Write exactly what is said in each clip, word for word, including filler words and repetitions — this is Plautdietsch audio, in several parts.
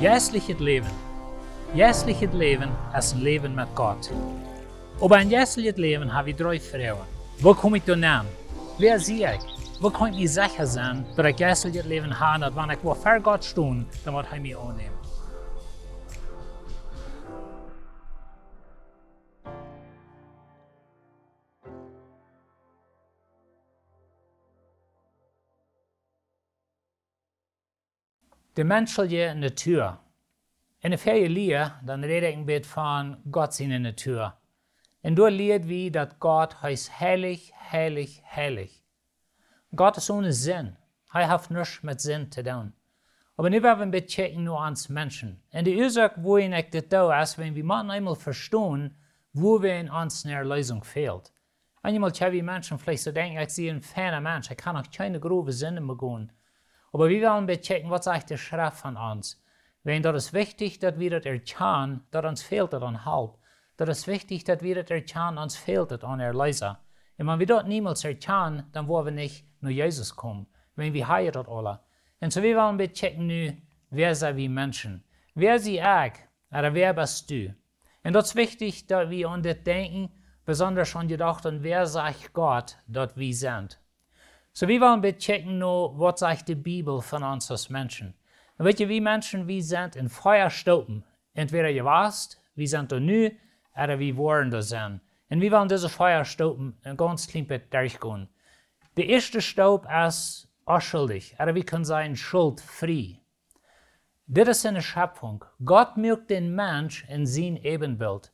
Jeistlichet Läwen. Jeistlichet Läwen es een Läwen met Gott. Oba een jeistlichet Läwen hab wie dree Froagen. Woo kom ekj doa aun? Wäa sie ekj? Woo kaun ekj mie secha sennen, daut ekj jeistlichet Läwen hab, daut wan ekj woa ver Gott stonen, dan woat hee mie aunnämen? De menschelje Natua. Enne väaje Lia, dan räd ekj een bät von Gott siene Natua. Un doa lieed wie, daut Gott, hee es heilich, heilich, heilich. Gott es one Sind. Hee haft nuscht met Sind to doonen. Oba nu woa wie een bät kjikjen no ons Menschen. Un de Uasoak, wuarom ekj dit doo, es, wan wie motten eemol vestonen, wua wie en ons ne Erlösung fält. Eenjemol kjenn wie Menschen veleicht soo denkjen: "Ekj sie een feina Mensch, ekj kaun noch kjeene grove Sind begonen." Oba wie wellen een bät kjikjen, waut sajcht de Schreft von ons. Wan daut es wichtich, daut wie daut erkjanen, daut ons fält daut aun Help. Daut es wichtich, daut wie daut erkjanen, ons fält daut aun Erlösung. Un wan wie daut niemols erkjanen, dan woa wie nich no Jesus komen. Wan wie haben daut aula. Un soo wie wellen een bät kjikjen nu, wäa sent wie Menschen? Wäa sie ekj? Ooda wäa best du? Un daut es wichtich, daut wie aun dit denkjen, besonda aun jedocht, un wäa sajcht Gott, daut wie sent? Soo, wie wellen een bät kjikjen no, waut sajcht de Bibel von ons aus Menschen? Un weet jie, wie Menschen, wie sent en vea Stoopen. Entwäda jewast, wie sent doa nu, ooda wie woaren doa sennen. Un wie wellen dise vea Stoopen een gaunz kjlien bät derchgonen. De ieeschte Stoop es onschuldich, ooda wie kjennen sajen schultfrie. Dit es enne Schepfunk. Gott muak dän Mensch en sien Äbenbilt.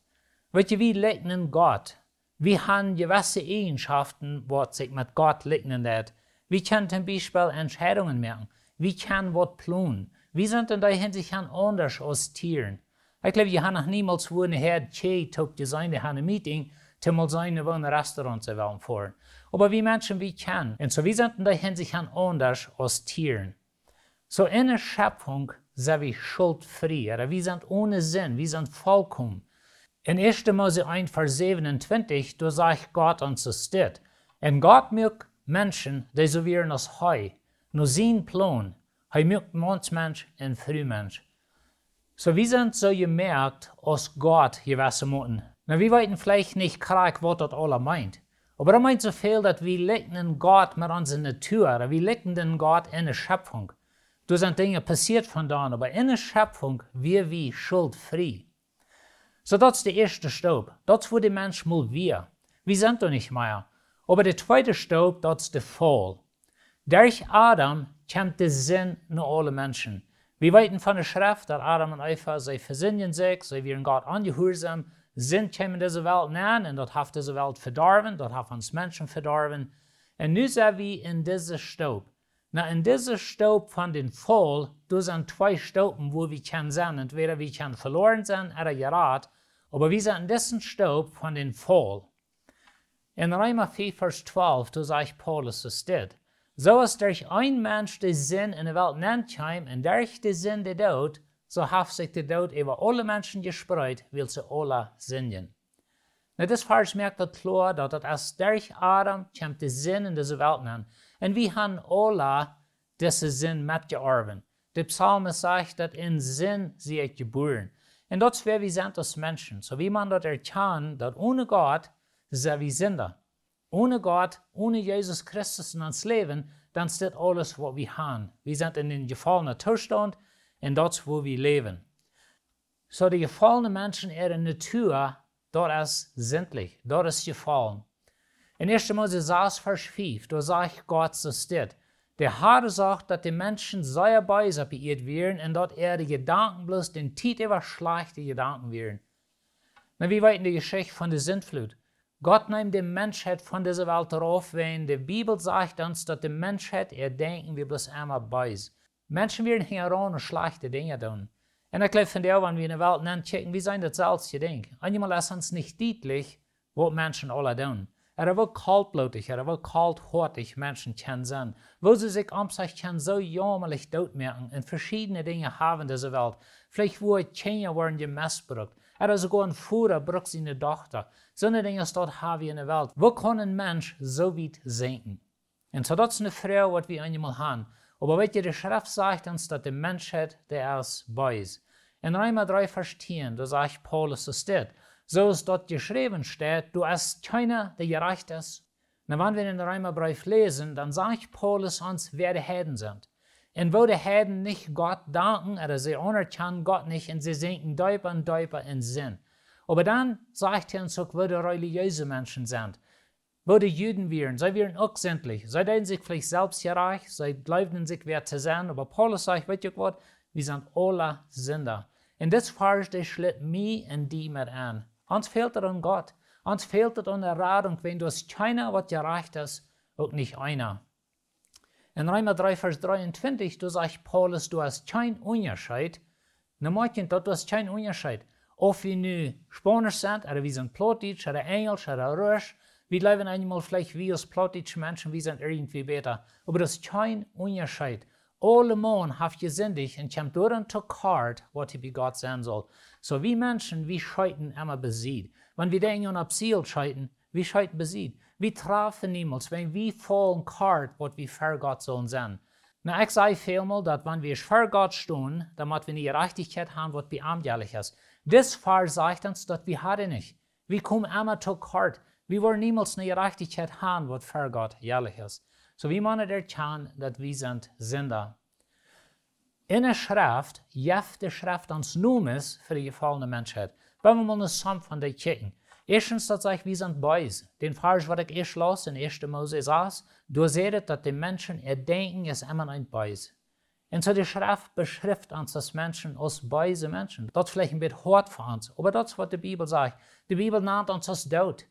Weet jie, wie likjnen Gott. Wie haben jewesse Eajenschoften, waut sikj met Gott likjnen deit. Wie kjennen toom Biespel Entscheidungen moaken. Wie kjennen waut plonen. Wie sent en dee Hinsicht aundasch aus Tieren. Ekj jleew, jie haben noch niemols wua ne Häad Kjäaj toop jeseenen, dee haben een Meeting, toom mol seenen, wua een Restaurant see wellen foaren. Oba wie Menschen, wie kjennen. Un soo, wie sent en dee Hinsicht aundasch aus Tieren. Soo, enne Schepfunk sent wie schultfrie, ooda wie sent one Sind, wie sent vollkomen. En ieeschte Mose eent, Varsch säwenuntwintich, doa sajcht Gott ons dit: "Un Gott muak Menschen, dee soo wieren aus hee, no sien Plon. Hee muak Maun Mensch un Fru Mensch." Soo, wie sent soo jemoakt aus Gott jewesse Moten. Nu, wie weeten veleicht nich krakjt, waut daut aula meent. Oba daut meent soo väl, daut wie likjnen Gott met onse Natua, ooda wie likjnen dän Gott enne Schepfunk. Doa sent Dinja passieet von dan, oba enne Schepfunk wia wie schultfrie. Soo, daut es de ieeschte Stoop. Daut es wua de Mensch mol wia. Wie sent doa nich mea. Oba de tweede Stoop, daut es de Faul. Derch Adam kjemt de Sind no aule Menschen. Wie weeten von de Schreft, daut Adam un Eva, see vesindjen sikj, see wieren Gott onjehuarsom. Sind kjeem en dise Welt nenn un daut haft dise Welt vedorwen, daut haft ons Menschen vedorwen. Un nu sent wie en dise Stoop. Nu, en dise Stoop von dän Faul, doa sent twee Stoopen, wua wie kjennen sennen. Entwäda wie kjennen veloaren sennen ooda jerat, oba wie sent en dise Stoop von dän Faul. En Reema fief, Varsch twalf, doa sajcht Paulus dit: "Soo aus derch een Mensch de Sind en de Welt nenn kjeem un derch de Sind de Doot, soo haft sikj de Doot äwa aule Menschen jespreet, wiels see aula sindjen." Nu, dis Varsch moakt daut kloa, daut daut es derch Adam kjemt de Sind en dise Welt nenn. Un wie haben aula dise Sind metjeorwen. De Psalmist sajcht, daut en Sind sie ekj jebuaren. Un daut es wäa wie sent aus Menschen. Soo, wie motten daut erkjanen, daut one Gott sent wie Sinda. One Gott, one Jesus Christus en ons Läwen, dan es dit aules, waut wie haben. Wie sent en een jefollenen Toostaunt un daut es, wua wie läwen. Soo, de jefollne Menschen äare Natua, daut es sintlich, daut es jefollen. En ieeschte Mose sas, Varsch fief, doa sajcht Gott soo dit: "De Herr sach, daut de Menschen sea bees opp de Ieed wieren un daut äare Jedanken bloos dän Tiet äwa schlajchte Jedanken wieren." Nu, wie weeten de Jeschicht von de Sintflut. Gott neem de Menschheit von dise Welt rauf, wan de Bibel sajcht ons, daut de Menschheit äa Denkjen wia bloos emma bees. Menschen wieren hinjaraun un schlajchte Dinja doonen. Un ekj jleew, von doa, wan wie en de Welt nenkjikjen, wie seenen daut selwje Dinkj. Eenjemol es ons nich dietlich, waut Menschen aula doonen. Ooda woo kaltblootich, ooda woo kalthoatich Menschen kjennen sennen. Woo see sikj om sikj kjennen soo jaumalich dootmoaken un veschiedne Dinja haben en dise Welt. Veleicht wua Kjinja woaren jemestbrukt. Ooda soogoa een Voda brukt siene Dochta. Soone Dinja aus daut hab wie en de Welt. Woo kaun een Mensch soo wiet sinkjen? Un soo, daut es eene Froag, waut wie eenjemol haben. Oba weet jie, de Schreft sajcht ons, daut de Menschheit, dee es bees. En Reema dree Varsch tieen, doa sajcht Paulus es dit: Soo aus daut jeschräwen steit, doa es kjeena, dee jerajcht es. Nu, wan wie en Reema Breef läsen, dan sajcht Paulus ons, wäa de Heiden sent. Un woo de Heiden nich Gott danken, ooda see aunerkjanen Gott nich, un see sinkjen deepa un deepa en Sind. Oba dan sajcht hee ons uk, woo de relijeese Menschen sent. Woo de Juden wieren, see wieren uk sindlich. See deeden sikj veleicht selfst jerajcht, see jleewden sikj wäat to sennen, oba Paulus sajcht, weet jie uk waut, wie sent aule Sinda. Un dit Varsch, dee schlitt mie un die met aun. Ons fält et aun Gott. Ons fält et aun de Radunk, wan doa es kjeena, waut jerajcht es, uk nich eena. En Reema dree Varsch dreeuntwintich, doa sajcht Paulus, doa es kjeen Unjascheet. Nu, moakjt junt daut, doa es kjeen Unjascheet. Auf wie nu Spaunisch sent, ooda wie sent Plautdietsch, ooda Enjelsch, ooda Russisch, wie jleewen eenjemol veleicht, wie aus plautdietsche Menschen, wie sent irjentwie bäta. Oba doa es kjeen Unjascheet. Aulemaun haft jesindicht un kjemt doaderch to kort, waut hee bie Gott sennen saul. Soo, wie Menschen, wie scheeten emma besied. Wan wie denkjen aun Absiel scheeten, wie scheeten besied. Wie trafen niemols, wan wie faulen kort, waut wie ver Gott sullen sennen. Nu, ekj saj välmol, daut wan wie ver Gott stonen, dan mott wie ne Jerajchtichkjeit haben, waut bie am jelich es. Dit Varsch sajcht ons, daut wie haben nich. Wie komen emma to kort. Wie woaren niemols ne Jerajchtichkjeit haben, waut ver Gott jelich es. Soo, wie motten erkjanen, daut wie sent Sinda. En de Schreft, jeft de Schreft ons Nomes fa de jefaulne Menschheit. Wan wie mol ne Som von dee kjikjen. Ieeschtens, daut sajcht, wie sent bees. Dän Varsch, waut ekj ieescht laus en ieeschte Mose sas, doa sajcht et, daut de Menschen äa Denkjen es emma noch bees. Un soo de Schreft beschrift ons aus Menschen, aus beese Menschen. Daut es veleicht een bät hoat fa ons, oba daut es, waut de Bibel sajcht. De Bibel nant ons aus doot.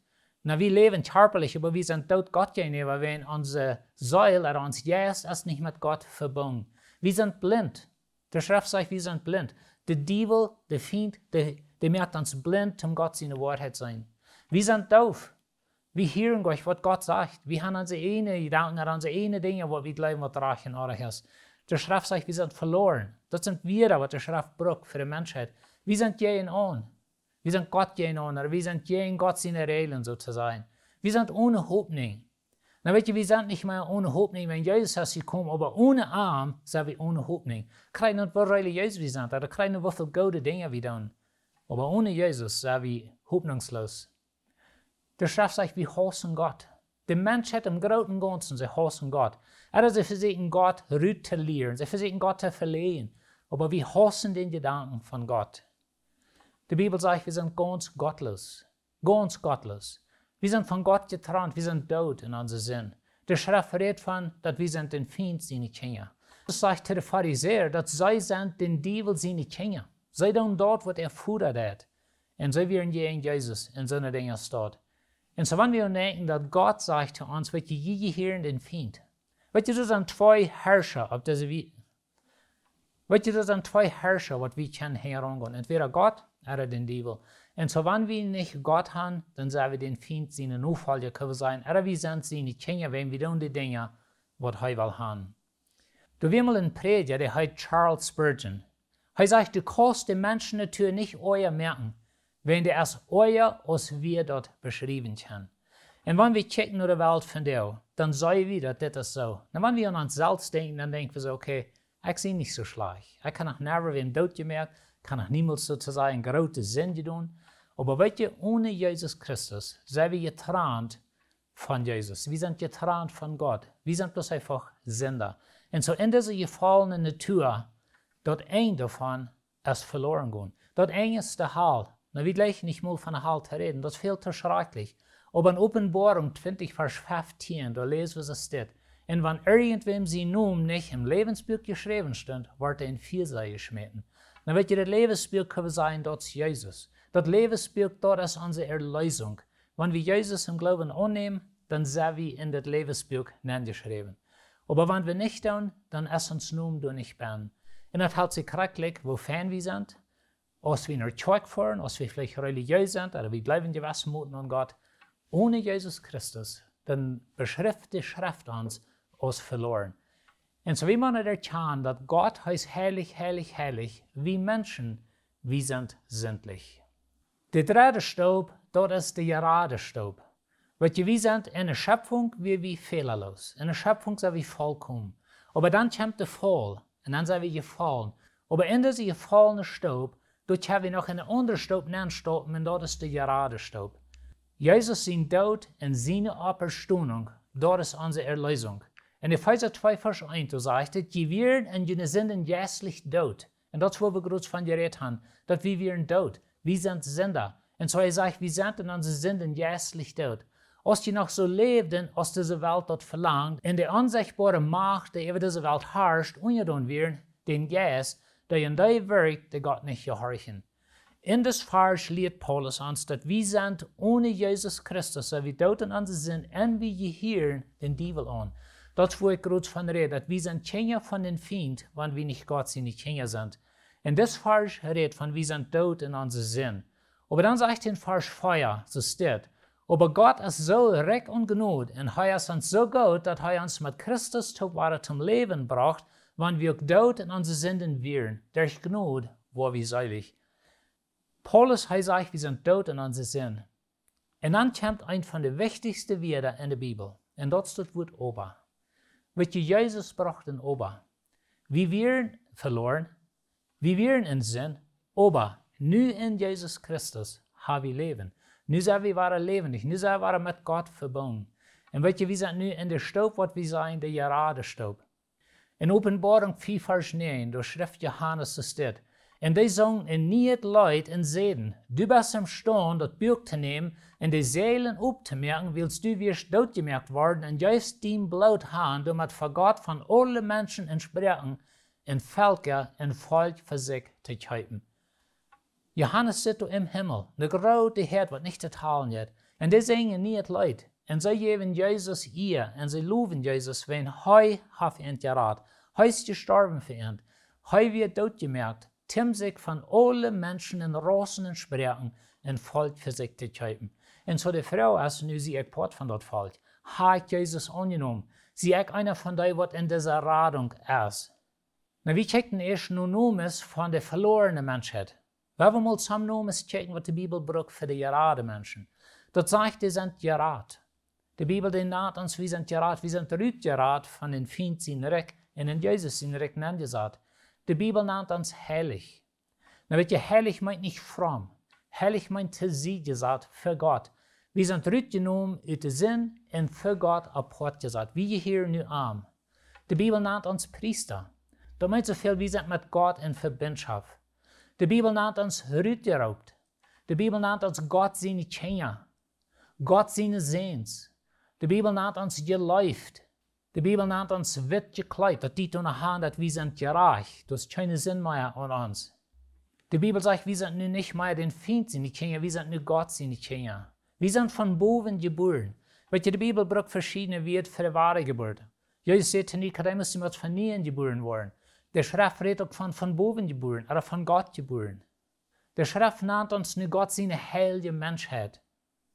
Nu, wie läwen kjarpalich, oba wie sent doot Gott jäajenäwa, wiels onse Seel, ooda ons Jeist, es nich met Gott vebungen. Wie sent blint. De Schreft sajcht, wie sent blint. De Diewel, de Fient, dee, dee moakt ons blint, om Gott siene Woarheit seenen. Wie sent doof. Wie hieren nich, waut Gott sajcht. Wie haben onse ieejne Jedanken, onse ieejne Dinja, waut wie jleewen, waut rajcht un oajch es. De Schreft sajcht, wie sent veloaren. Daut sent Wieed, waut de Schreft brukt fa de Menschheit. Wie sent jäajenaun. Wie sent Gott jäajenaun, ooda wie sent jäajen Gott siene Räajlen, soo to sajen. Wie sent one Hopninj. Nu, weet jie, wie sent nich mea one Hopninj, wan Jesus es jekomen, oba one am sent wie one Hopninj. Kjikj mau, woo relijees wie sent, ooda kjikj mau, woo väl goode Dinja wie doonen. Oba one Jesus sent wie hopninjsloos. De Schreft sajcht, wie haussen Gott. De Menschheit em grooten Gaunzen, see haussen Gott. Ooda see vesieekjen Gott rut to lieren, see vesieekjen Gott to veläajnen. Oba wie haussen dän Jedanken von Gott. De Bibel sajcht, wie sent gaunz gottloos. Gaunz gottloos. Wie sent von Gott jetrant, wie sent doot en onse Sind. De Schreft rät von, daut wie sent dän Fient siene Kjinja. Daut sajcht to de Farisäa, daut see sent dän Diewel siene Kjinja. See doonen daut, waut äa Voda deit. Un see wieren jäajen Jesus en soone Dinja staut. Un soo, wan wie denkjen, daut Gott sajcht to ons, weet jie, jie jehieren dän Fient. Weet jie, doa sent twee Harscha opp dise Welt. Weet jie, doa sent twee Harscha, waut wie kjennen hinjaraun gonen. Entwäda Gott ooda dän Diewel. Un soo, wan wie nich Gott haben, dan sent wie dän Fient siene Nofolja, kjenn wie sajen. Ooda wie sent siene Kjinja, wan wie doonen de Dinja, waut hee well haben. Doa wia mol een Prädja, dee heet Charles Spurgeon. Hee sajcht, du kaust de Menschennatua nich oaja moaken, wan dee es oaja, aus wie daut beschriewen kjennen. Un wan wie kjikjen no de Welt vondoag, dan seenen wie, daut dit es soo. Un wan wie aun ons selfst denkjen, dan denkjen wie soo, okay, ekj sie nich soo schlajcht. Ekj hab noch never wäm doot jemoakt, kaun noch niemols, soo to sajen, groote Sind jedonen. Oba weet jie, one Jesus Christus sent wie jetrant von Jesus. Wie sent jetrant von Gott. Wie sent bloos eefach Sinda. Un soo en dise jefaulne Natua, daut Enj doavon es veloaren gonen. Daut Enj es de Hal. Nu, wie jlikjen nich mol von de Hal to räden. Daut es väl too schrakjlich. Oba en Openboarunk twintich, Varsch feftieen, doa läs wie soo dit: Un wan irjentwäm sien Nomen nich em Läwensbuak jeschräwen stunt, wort hee em Fia jeschmäten. Nu, weet jie, daut Läwensbuak, kjenn wie sajen, daut es Jesus. Daut Läwensbuak, daut es onse Erleesunk. Wan wie Jesus em Gloowen aunnämen, dan sent wie en daut Läwensbuak nenjeschräwen. Oba wan wie nich doonen, dan es ons Nomen doa nich bennen. Un daut helt sikj krakjt jlikj, woo fein wie sent, aus wie no Kjoakj foaren, aus wie veleicht relijees sent, ooda wie jleewen jewesse Moten aun Gott. One Jesus Christus, dan beschrift de Schreft ons aus veloaren. Un soo wie motten erkjanen, daut Gott, hee es heilich, heilich, heilich, wie Menschen, wie sent sindlich. De dredde Stoop, daut es de Jnadesteep. Weet jie, wie sent en de Schepfunk, wia wie fälaloos. En de Schepfunk sent wie volkomen. Oba dan kjemt de Faul, un dan sent wie jefollen. Oba en dise jefollne Stoop, doa kjenn wie noch en eene aundre Stoop nenstopen, un daut es de jerade Stoop. Jesus sien Doot un siene Oppstonunk, daut es onse Erlösung. En Efeesa twee Varsch eent, doa sajcht et: "Jie wieren en june Sinden jeistlich doot." Un daut es, wua wie groot von jerät haben, daut wie wieren doot. Wie sent Sinda. Un soo hee sajcht, wie sent en onse Sinden jeistlich doot. Aus jie noch soo läwden, aus dise Welt daut velangt, un de onsechtboare Macht, dee äwa dise Welt harscht, unjadon wieren, dän Jeist, dee en dee wirkjt, dee Gott nich jehorchen. En dis Varsch lieet Paulus ons, daut wie sent onen Jesus Christus, sent wie doot en onse Sind, un wie jehieren dän Diewel aun. Daut es, wua ekj groot von räd, daut wie sent Kjinja von dän Fient, wan wie nich Gott siene Kjinja sent. En dis Varsch rät von, wie sent doot en onse Sind. Oba dan sajcht hee en Varsch vea, soo steit: "Oba Gott es soo rikj en Jnod, un hee es ons soo goot, daut hee ons met Christus toop wada toom Läwen brocht, wan wie uk doot en onse Sinden wieren. Derch Jnod woa wie seelich." Paulus, hee sajcht, wie sent doot en onse Sind. Un dan kjemt eent von de wichtichste Wieed en de Bibel. Un daut es daut Wuat oba. Weet jie, Jesus brocht en oba. Wie wieren veloaren, wie wieren en Sind, oba nu en Jesus Christus ha wie Läwen. Nu sent wie wada läwendich, nu sent wie wada met Gott vebungen. Un weet jie, wie sent nu en de Stoop, waut wie sajen, de jerade Stoop. En Openboarunk vea Varsch näajen, doa schrift Johanes soo steit: "Un dee sungen een nieet Leet un säden: Du best emstaund, daut Buak to nämen un de Sälen optomoaken, wiels du wieescht dootjemoakt worden un jeefst dien Bloot han, doamet fa Gott von aule Menschen un Sproaken un Velkja een Volkj fa sikj to kjeepen." Johanes sitt doa em Himmel, ne groote Häad, waut nich to talen jeit. Un dee sinjen een nieet Leet. Un see jäwen Jesus Ea, un see lowen Jesus, wiels hee haft an jerat. Hee es jestorwen fa an. Hee wort dootjemoakt, toom sikj von aule Menschen un Rausen un Sproaken een Volkj fa sikj to kjeepen. Un soo de Froag es nu, sie ekj Poat von daut Volkj? Ha ekj Jesus aunjenomen? Sie ekj eena von dee, waut en dise Radunk es? Nu, wie kjikjen ieescht no Nomes von de veloarne Menschheit. Wie wellen mol some Nomes kjikjen, waut de Bibel brukt fa de jerade Menschen. Daut sajcht, dee sent jerat. De Bibel, dee nant ons, wie sent jerat, wie sent rutjerat von dän Fient sien Rikj un en Jesus sien Rikj nenjesat. De Bibel nant ons heilich. Nu weet jie, heilich meent nich fromm. Heilich meent to Sied jesat fa Gott. Wie sent rutjenomen ut de Sind un fa Gott apoat jesat. Wie jehieren nu am. De Bibel nant ons Priesta. Daut meent soo väl, wie sent met Gott en Vebindschoft. De Bibel nant ons rutjeroopt. De Bibel nant ons Gott siene Kjinja. Gott siene Säns. De Bibel nant ons jeleeft. De Bibel nant ons witt jekjleet, daut diet doano han, daut wie sent jerajcht, doa es kjeene Sind mea aun ons. De Bibel sajcht, wie sent nu nich mea dän Fient siene Kjinja, wie sent nu Gott siene Kjinja. Wie sent von bowen jebuaren. Weet jie, de Bibel brukt veschiedne Wieed fa de Wadajeburt. Jesus säd to Nikodemus, du motst von nieem jebuaren woaren. De Schreft rät uk von von bowen jebuaren, ooda von Gott jebuaren. De Schreft nant ons nu Gott siene heilje Menschheit.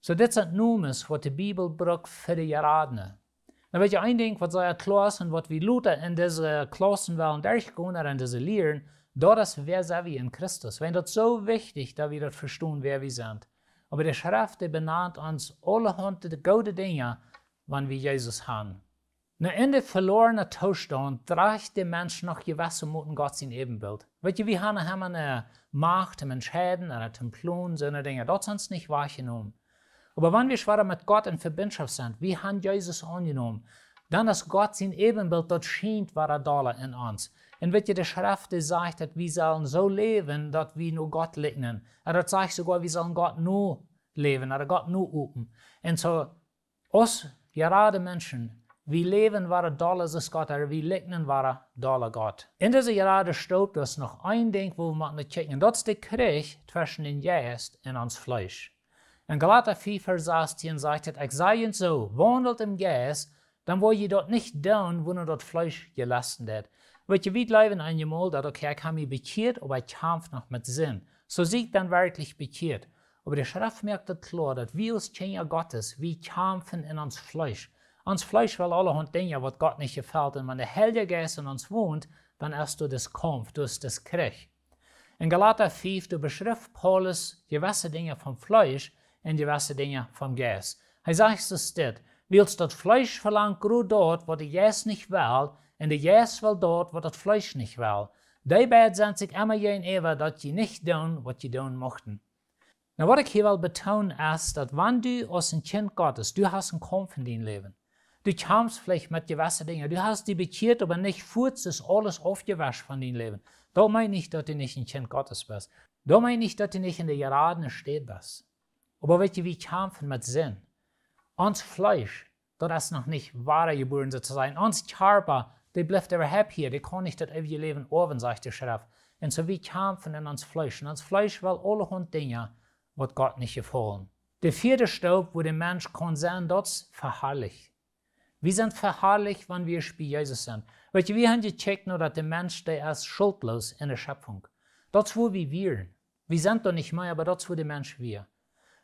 Soo, dit sent Nomes, waut de Bibel brukt fa de Jeradne. Nu weet jie, een Dinkj, waut sea kloa es un waut wie lota en dise Klaussen wellen derchgonen ooda en dise Lieren, daut es, wäa sent wie en Christus. Wiels daut es soo wichtich, daut wie daut vestonen, wäa wie sent. Oba de Schreft, dee benant ons aulahaunt de goode Dinja, wan wie Jesus han. Nu, en de veloarne Toostaunt drajcht de Mensch noch jewesse Moten Gott sien Äwenbilt. Weet jie, wie han emma ne Macht toom entscheiden ooda toom plonen, soone Dinja. Daut es ons nich wajchjenomen. Oba wan wie wada met Gott en Vebindschoft sent, wie han Jesus aunjenomen, dan es Gott sien Äwenbilt, daut schient wada dolla en ons. Un weet jie, de Schreft, dee sajcht, daut wie sellen soo läwen, daut wie no Gott likjnen. Un daut sajcht soogoa, wie sellen Gott noläwen, ooda Gott noopen. Un soo, aus jerade Menschen, wie läwen wada dolla aus Gott, ooda wie likjnen wada dolla Gott. En dise jerade Stoop, daut es noch een Dinkj, wua wie motten no kjikjen. Daut es de Kjrich tweschen dän Jeist un ons Fleesch. En Galata fief Varsch sastieen sajcht et: "Ekj saj junt soo, waundelt em Jeist, dan woa jie daut nich doonen, wua no daut Fleesch jelusten deit." Weet jie, wie jleewen eenjemol, daut, okay, ekj ha mie bekjieet, oba ekj kjamf noch met Sind. Soo sie ekj dan werkjlich bekjieet? Oba de Schreft moakt et kloa, daut wie aus Kjinja Gottes, wie kjamfen en ons Fleesch. Ons Fleesch well aulahaunt Dinja, waut Gott nich jefelt. Un wan de Heilje Jeist en ons wont, dan es doa dis Kaumf, doa es dis Kjrich. En Galata fief, doa beschrift Paulus jewesse Dinja vom Fleesch un jewesse Dinja vom Jeist. Hee sajcht soo steit: "Wiels daut Fleesch velangt krakjt daut, waut de Jeist nich well, Un de Jeist well daut, waut daut Fleesch nich well. Dee beid sent sikj emma jäajenäwa, daut jie nich doonen, waut jie doonen muchten. Nu, waut ekj hia well betoonen es, daut wan du aus een Kjint Gottes, du hast een Kaumf en dien Läwen. Du kjamfst veleicht met jewesse Dinja. Du hast die bekjieet, oba nich fuaz es aules aufjewascht von dien Läwen. Daut meent nich, daut du nich een Kjint Gottes best. Daut meent nich, daut du nich en de jeradne Städ best. Oba weetst, wie kjamfen met Sind. Ons Fleesch, daut es noch nich wada jebuaren, soo to sajen. Ons Kjarpa, dee blift äwahaupt hia, dee kaun nich daut eewje Läwen oawen, sajcht de Schreft. Un soo wie kjamfen en ons Fleesch. Un ons Fleesch well aulahaunt Dinja, waut Gott nich jefaulen. De vieede Stoop, wua de Mensch kaun sennen, daut es veharlicht. Wie sent veharlicht, wan wie bie Jesus sent. Weetst, wie haben jekjikjt, nu daut de Mensch, dee es schultloos en de Schöpfunk. Daut es, wua wie wieren. Wie sent doa nich mea, oba daut es, wua de Mensch wia.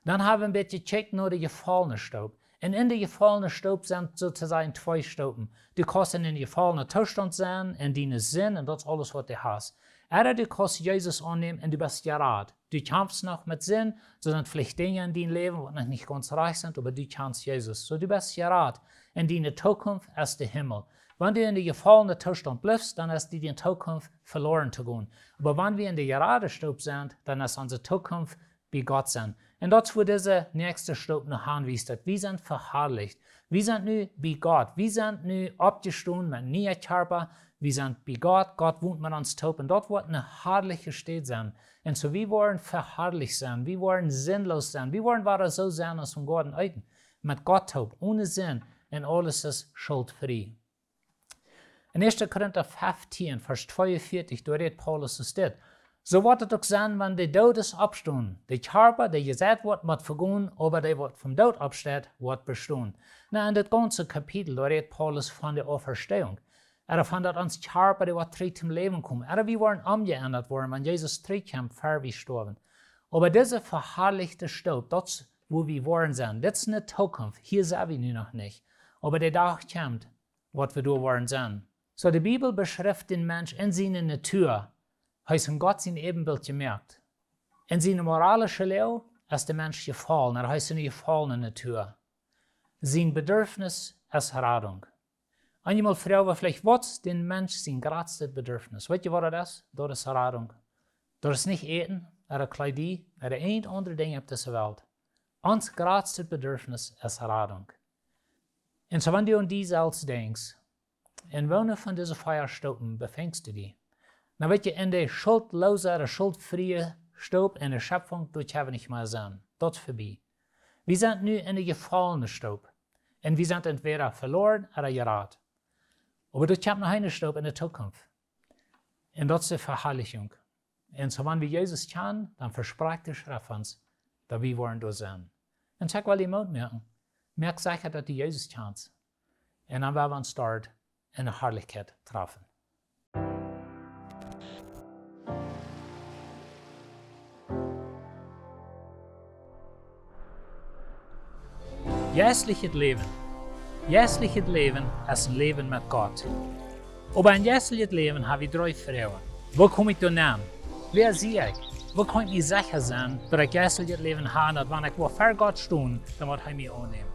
Dan haben wie een bät jekjikjt no de jefaulne Stoop. Un en de jefaulne Stoop sent, soo to sajen, twee Stoopen. Du kaust en een jefaulnen Toostaunt sennen, en diene Sind, un daut es aules, waut du hast. Ooda du kaust Jesus aunnämen un du best jerat. Du kjamfst noch met Sind, soo sent veleicht Dinja en dien Läwen, waut noch nich gaunz rajcht sent, oba du kjanst Jesus. Soo, du best jerat. Un diene Tookunft es de Himmel. Wan du en de jefaulne Toostaunt blifst, dan es diene Tookunft veloaren to gonen. Oba wan wie en de jerade Stoop sent, dan es onse Tookunft bie Gott sennen. Un daut es, wua dise näakjste Stoop no aunwiest, daut wie sent veharlicht. Wie sent nu bie Gott. Wie sent nu oppjestonen met niee Kjarpa. Wie sent bie Gott. Gott wont met ons toop. Un daut woat eene harliche Städ sennen. Un soo, wie woaren veharlicht sennen. Wie woaren sinnloos sennen. Wie woaren wada soo sennen aus em Goaden Eden. Met Gott toop, one Sind. Un aules es schultfrie. En 1. Korinta 15, Varsch 42, doa rät Paulus es dit: Soo woat et uk sennen, wan de Doodes oppstonen. De Kjarpa, dee jeseit woat, mott vegonen, oba dee, waut vom Doot oppsteit, woat bestonen. Nu, en dit gaunze Kapitel, doa rät Paulus von de Auferstehung. Ooda von daut ons Kjarpa, dee woat trigj toom Läwen komen. Ooda wie woaren omjeendat woaren, wan Jesus trigj kjemt, ver wie stoawen. Oba dise veharlichte Stoop, daut es, wua wie woaren sennen. Dit es ne Tookunft. Hia sent wie nu noch nich. Oba de Dach kjemt, waut wie doa woaren sennen. Soo, de Bibel beschrift dän Mensch en siene Natua. Hee es en Gott sien Äbenbilt jemoakt. En siene moralische Läw es de Mensch jefaulen, hee es eene jefaulne Natua. Sien Bedürfnis es Radunk. Eenjemol froag wie veleicht, waut es dän Mensch sien jratstet Bedürfnis? Weetst, waut daut es? Daut es Radunk. Daut es nich Äten, ooda Kjleeda, ooda irjent aundre Dinja opp dise Welt. Ons jratstet Bedürfnis es Radunk. Un soo, wan du aun die selfst denkjst, en woone von dise vea Stoopen befingst du die? Nu, weetst, en de schultloose ooda schultfrie Stoop en de Schöpfunk, doa kjenn wie nich mea sennen. Daut es verbie. Wie sent nu en de jefaulne Stoop. Un wie sent entwäda veloaren ooda jerat. Oba doa kjemt noch eene Stoop en de Tookunft. Un daut es de Veharlichunk. Un soo, wan wie Jesus kjanen, dan vesprakjt de Schreft ons, daut wie woaren doa sennen. Un soo ekj well die Moot moaken. Moak secha, daut du Jesus kjanst. Un dan woa wie ons doa en de Harlichkjeit trafen. Jeistlichet Läwen. Jeistlichet Läwen es een Läwen met Gott. Oba en jeistlichet Läwen hab wie dree Froagen. Woo kom ekj doa nenn? Wäa sie ekj? Woo kaun ekj mie secha sennen, daut ekj jeistlichet Läwen hab, daut wan ekj woa ver Gott stonen, dan woat hee mie aunnämen?